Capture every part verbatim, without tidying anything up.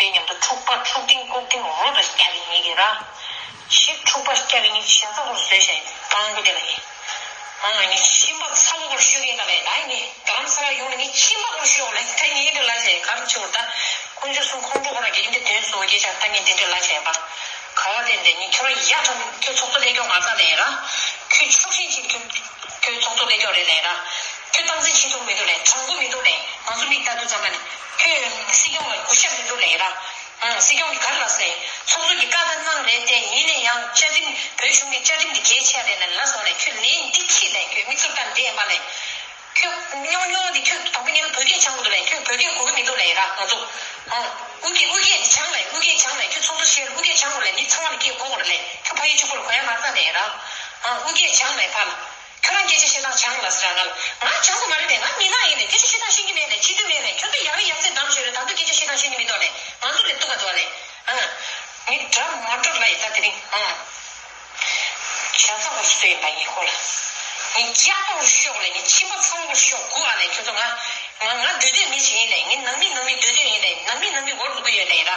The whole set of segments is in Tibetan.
པའི་མཉམ་དུ་འཁྲུག་པ་འཁྲུག་ལྡིང་ལྐོག་ལྡིང་རོ་ལ་རྒྱག་གི་ཉེ་གི་ར། ཞིག་འཁྲུག་པ་རྒྱག་གི་ཉེ་ཞེ་ས་བོར་བཟོས་ཤག་སྤང་པོ་དེ་ལ་ཡིན། ཨང་ཉེ་ཤིང་པ་ཚ་བོ་བོར་ཤོད་གི་ད་ལས་ད་ཡིན་ནི་རྡ་རམ་ས་ལ་ཡོང་ནི་ཤིང་པ་བོར་ཤོད་ལ་ད་ཉེ་འདྲ་ལ་བྱས་གར་ཆུར་ད། དཀོན་མཆོག་གསུམ་ཁོང་ཁྲོ་ཁོ་རང་དགེ་རྒན་དེ་དོན་སོ་སྐད་ཆ་ད་ངས་དེ་འདྲ་ལ་བྱས་པ། ག་བ་དེ་འདྲ་ཉེ་ཁྱོད་རང་ཡག་ཐང་ཁྱོད་ཚོགས་གཙོ་ལས་སྐྱོང་མ་རྩ་ལས་ར། ཁྱོད་ཕྱོགས་ཞེན་ཅིག་ཁྱོད་ཁྱོད་ཚོགས་གཙོ་ལས་སྐྱོང་རེད་ལས་ར། ཁྱོད་སྟངས་འཛིན་བྱེད་ཐུབ་མི་འདུག་ལས་དྲང་པོ་མི་འདུག་ལས་ང་ཚོ་མིག་ལྟ་དུས་ཙམ་པ་ནས་ཁྱོད་སྲིད་སྐྱོང་ལ་གུས་ཞབས་མི་འདུག་ལས་ར། ཨང་སྲིད་སྐྱོང་གིས་ག་རེ་ལབ་ཟེར། ཚོགས་གཙོ་གིས་བཀའ་ལྟར་གནང་རེད་དེ་ཡིན་ན་ཡང་བཅའ་ཁྲིམས་བོད་གཞུང་གི་བཅའ་ཁྲིམས་འདི་གལ་ཆེ་རེད་ལ་ལབ་སོང་ལས་ཁྱོད་ལན་འདི་ཁྱེད་ལས་ཁྱོད་མིག་ཚུར་ལྟ་འདི་ཡིན་པ་ལས། ཁྱོད་རྙོག་རྙོག་འདི་ཁྱོད་དང་པོ་ཉིད་ལ་བོད་སྐད་སྦྱང་དགོས་འདུག་ལས་ཁྱོད་བོད་སྐད་གོ་གི་མི་འདུག་ལས་ར་ང་ཚོ། ཨང་། ཨུ་སྐད་ཨུ་སྐད་འདི་སྦྱང་ལས་ཨུ་སྐད་སྦྱང་ལས་ཁྱོད་ཚོགས་གཙོ་བྱས་ཨུ་སྐད་སྦྱང་དགོས་ལས་འདི་ཚང་མ་ལ་སྐད་གོ་དགོས་རེད་ལས་ཁྱོད་ཕ་ཡུལ་གཅིག་པུ་ལ་གོ་ཡ་མ་རྩ་ལས་ར། ཨང་ཨུ་སྐད་སྦྱང་ལས་ཕར། ཁྱོད་རང་སྐད་ཆ་བཤད་སྟངས་སྦྱང་ལ་ཟེར་ང་ལ། ང་སྦྱང་དགོས་མ་རེད་ལས་ང་མི་ནག་ཡིན་ལས་སྐད་ཆ་བཤད་སྟངས་ཤེས་ཀྱི་མེད་ལས་སྤྱི་འཐུས་མེད་ལས་ཁྱོད་ཚོ་ཡག་ལ་ཡག་རྩེད་གཏམ་ཤོད་རེད་ད་དུང་སྐད་ཆ་བཤད་སྟངས་ཤེས་ཀྱི་མི་འདུག་ལས་ང་ཚོ་ལས་སྡུག་ག་འདུག་ལས། ཨང་། ངས་འདྲ་མ་འགྲོ་ལ་ཡིན་ད་དེ་རིང་ཨང་། བྱ་ཚ་བོར་སུ་ཡིན་པ་ཡིན་ཧོ་ལ། ངས་སྐྱག་པོར་ཤོག་ལ་ངས་ཁྱིམ་པ་ཚང་བོར་ཤོག་དགུ་ཨ་ལས་ཁྱོད་ཚོ་ང་། ང་ང་སྡོད་སྡོད་མི་ཞིག་ཡིན་ལས་ངས་ནང་མི་ནང་མི་སྡོད་སྡོད་ཡིན་ལས་ནང་མི་ནང་མི་འོར་འདུག་གི་ཡོད་ལས་ར།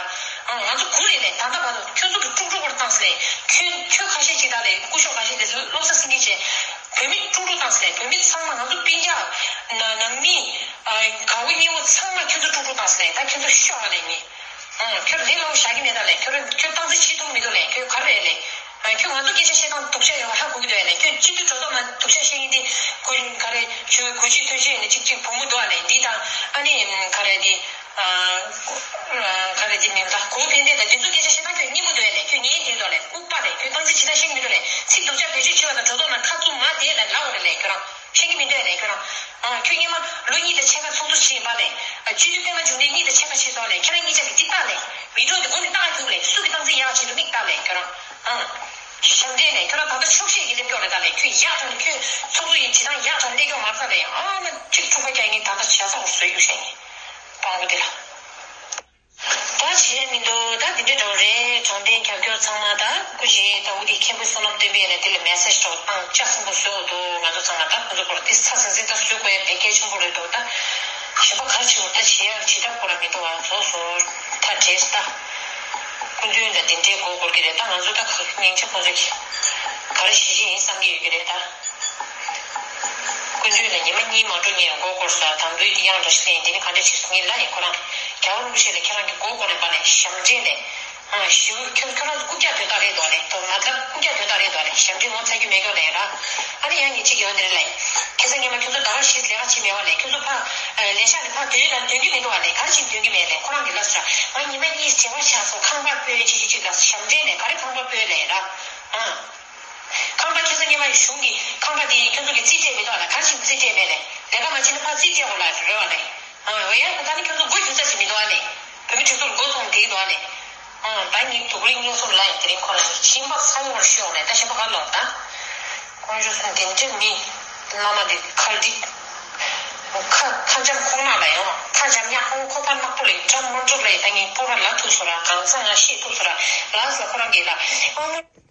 ཨང་ང་ཚོ་དགུ་རེད་ལས་ད་ལྟ་བར་དུ་ཁྱོད་ཚོ་གི་དཀྲུག་དཀྲུག་བོར་བཏང་སི་ལས་ཁྱོད་ཁྱོད་ཁ་ཤས་ཅིག་ད་ལས་སྐུ་ཞོགས་ཁ་ཤས་དེ་ཚོ་བློ་ས་སིང་གི་བྱས། བོད་མི་དཀྲུག་དཀྲུག་བཏང་སི་ལས་བོད་མི་ཚང་མ་ང་ཚོ་སྤུན་ཀྱག་ནང་མི། དགའ་བོ་ཉེ་བོ་ཚང་མ་ཁྱོད་ཚོ་དཀྲུག་དཀྲུག་བཏང་སི་ལས་ད་ཁྱོད་ཚོ་ཤོག་ཨ་ལས་ངས། ཨང་། ཁྱོད་ལས་སླ་བོ་བཞག་གི་མེད་ད་ལས་ཁྱོད་ཁྱོད་སྟངས་འཛིན་བྱེད་ཐུབ་མི་འདུག་ལས་ཁྱོད་ག་རེ་རེད་ལས། ཨང་། ཁྱོད་ང་ཚོ་སྐད་ཆ་བཤད་སྟངས་སྡུག་ཅག་ཡོད་པ་ཧ་གོ་གི་འདུག་ལས་ཁྱོད་སྤྱི་འཐུས་འགྲོ་ཐོག་མ་སྡུག་ཅག་བཤད་མཁན་དེ་གུ་ག་རེ་ཞུ་གུ་ཅི་ཐོས་ཅི་ཡོད་ན་གཅིག་གཅིག་བུ་མོ་འདུག་ཨ་ལས་འདི་དང་ཨ་ནི་ག་རེ་འདི། ག་རེ་འདི་མིན་ད་གོ་ཕན་བདེ་དང་འདི་ཚོ་སྐད་ཆ་བཤད་སྟངས་ཁྱོད་སྙན་པོ་འདུག་ལས་ཁྱོད་ཉན་བདེ་འདུག་ལས་ལྐུགས་པ་ལས་ཁྱོད་སྟངས་འཛིན་བྱེད་སྟངས་ཤེས་མི་འདུག་ལས་ཚིག་སྡུག་ཅག་བེད་སྤྱོད་བྱེད་པ་དང་འགྲོ་ཐོག་མ་ཁ་བཙུམ་མ་བསྡད་ལས་ལབ་དགོས་རེད་ལས་ཁྱོད་རང་། ཤེས་ཀྱི་མི་འདུག་ལས་ཁྱོད་རང་། ཨ། ཁྱོད་སྔོན་མ་ལོ་གཉིས་དང་ཕྱེད་ཀ་ཚོགས་གཙོ་བྱས་ཡིན་པ་ལས། ཨ། སྤྱི་འཐུས་པད་མ་འབྱུང་གནས་གཉིས་དང་ཕྱེད་ཀ་བྱས་སོང་ལས་ཁྱེད་རང་གཉིས་ཆ་གི་འདི་ལྟ་ལས། མི་འགྲོ་འདི་སྒོ་ནས་ལྟ་རྒྱུག་ལས་སུ་གི་སྟངས་འཛིན་ཡག་བྱེད་དུ་མིག་ལྟ་ལས་ཁྱོད་རང་། ཨ། ཞབས་འདྲེན་ལས་ཁྱོད་རང་ད་ལྟ་ཆོག་ཤེས་ཀྱི་སླེབས་སྐྱོ་རེད་ད་ལས་ཁྱོད་ཡག་དྲང་ཁྱོད་ཚོགས་གཙོ་ཡིན་བྱེད་སྟངས་ཡག་དྲང་སླེབས་སྐྱོ་མ་རྩ་ལས་ཨ་ན་གཅིག་འཁྲུག་པ་རྒྱག་ངེས་ད་ལྟ་བྱ་ས་འོར་བཟོས་རྒྱུ་བྱས་ངེས། སྤང་པོ་འདི་ལ། ད་བྱས་མི་འདུག་ད་འདི་འདྲ་འདྲ་བོ་རེད། དྲང་བདེན་རྒྱབ་སྐྱོར་ཚང་མ་ད་སྐུ་མཁྱེན་ད་འུ་དེ་མཁན་པོ་བསོད་ནམས་བསྟན་འཕེལ་ནས་དེ་ལ་མེ་སེ་ཇི་འདྲ་བོ་བཏང་ལྕགས་སྲིན་པོ་བཟོས་འོ་འདུག་ང་ཚོ་ཚང་མ་ད་ཁོ་ཚོ་སྐོར་དེ་ཚ་ཟིང་ཟིང་ད་བཟོས་དགོས་ཡ་དེ་གལ་ཆེན་པོ་རེད་འདུག་ད་གཞན་པ་ག་རེ་བྱེད་དགོས་ད་བྱེད་ཡ་བྱེད་ཐབས་ཁོ་ར་མི་འདུག་ཨ་བཟོ་བཟོ་ད་བྲེལ་ད་སྐུ་མདུན་ལ་དེ་འདྲའི་མགོ་སྐོར་གི་རེད། ད་ང་ཚོ་ད་སྙིང་རྗེ་ཁོ་ཚོ་གི་ག་རེ་བྱེད་ཀྱི་ཡིན་བསམ་གྱི་ཡོད་ཀྱི་རེད་ད། སྐུ་མདུན་ལ་ཉི་མ་གཉིས་མ་འགྲོ་ངས་མགོ་སྐོར་ས་དང་དུས་དེ་དབྱངས་འདྲ་ཞིག་ལེན་དེ་ནི་ག་འདྲ་ཞིག་ངས་ལ་ཡིན་ཁོ་རང་རྒྱལ་བ་རིན་པོ་ཆེ་ལ་ཁྱེད་རང་གི་མགོ་སྐོར་རེད་པ་ལས་ཞབས་འདྲེན་ལས། ཨ་ཞུ་ཁྱོད་ཁྱོད་རང་ཚོ་རྐུབ་བཀྱག་དོན་དག་རེད་དོ་ལས་དོ་མ་ལབ་རྐུབ་བཀྱག་དོན་དག་རེད་དོ་ལས་ཞབས་འདྲེན་ངོ་ཚ་རྒྱུ་མེད་ཀྱོ་ལས་ར། ཨ་ནི་ཡང་ངས་གཅིག་ཡོད་ནི་རེད་ལས། ཁ་སང་ཉི་མ་ཁྱོད་ཚོ་ཟླ་བ་བཞི་ལས་ཀ་བྱེད་མེད་པ་ལས་ཁྱོད་ཚོ་ཕ་ལས་ཤག་ནས་ཕ་དོན་ལ་དོན་གྱི་མི་འདུག་བ་ལས་ག་རེ་བྱེད་དོན་གྱི་མེད་ལས་ཁོ་རང་གི་ལབ་ས་ང་ཉི་མ་གཉིས་བྲེལ་བ་ཆགས་སོང་ཁང་པ་སྤོས་ཅི་ཅི་ཅི་ལ་ཞབས་འདྲེན་ནས་ག་རེ་ཁང་པ་སྤོས་ལས་ར། ཨ། ཁང་པ་ཁྱེད་ཚོ་སྔོན་མ་གཞུང་གི་ཁང་པ་དེ་ཁྱོད་ཚོ་གི་རྩིས་སྤྲད་མི་འདུག་ལ་ག་རེ་བྱེད་རྩིས་སྤྲད་མེད་ལས་ལས་ཀ་མ་བྱེད་ན་ཕར་རྩིས་སྤྲད་དགོས་ལ་རེད་བ་ལས། ཨ་འོ་ཡ་ད་ནི་ཁྱོད་ཚོ་མགོ་རྒྱུག་ས་ཞིག་མི་འདུག་ཨ་ལས། བོད་མི་སྒྲིག་འཛུགས་མགོ་ཚོང་དེ་འདུག་ཨ་ལས། ཨ་ད་ངའི་སྡུག་རིང་སྙན་སོང་ལ་ཡང་དེ་རིང་ཁོ་རང་གི་ཕྱིན་པ་ཚ་བོར་ཤོག་ལས་ད་ཞིམ་པ་ག་ལོག་ད། དཀོན་མཆོག་གསུམ་དེ་འདྲ་མི་བླ་མ་དེ་ཁ་འགྲིག་ཁ་ཁ་འཇམ་ཁོག་ནག་ལ་ཡང་ཁ་འཇམ་ཡག་ཁོང་ཁོ་ཕར་ནག་པོ་ལས་འགྲམ་མ་འགྲུབ་ལས་ད་ངའི་སྤོ་ར་ལ་ཐུག་སོ་ར་གང་ཚ་ང་ཤེས་ཐུག་སོ་ར་ལ་ས་ཁོ་རང་གི་ལ་ཨ་མ།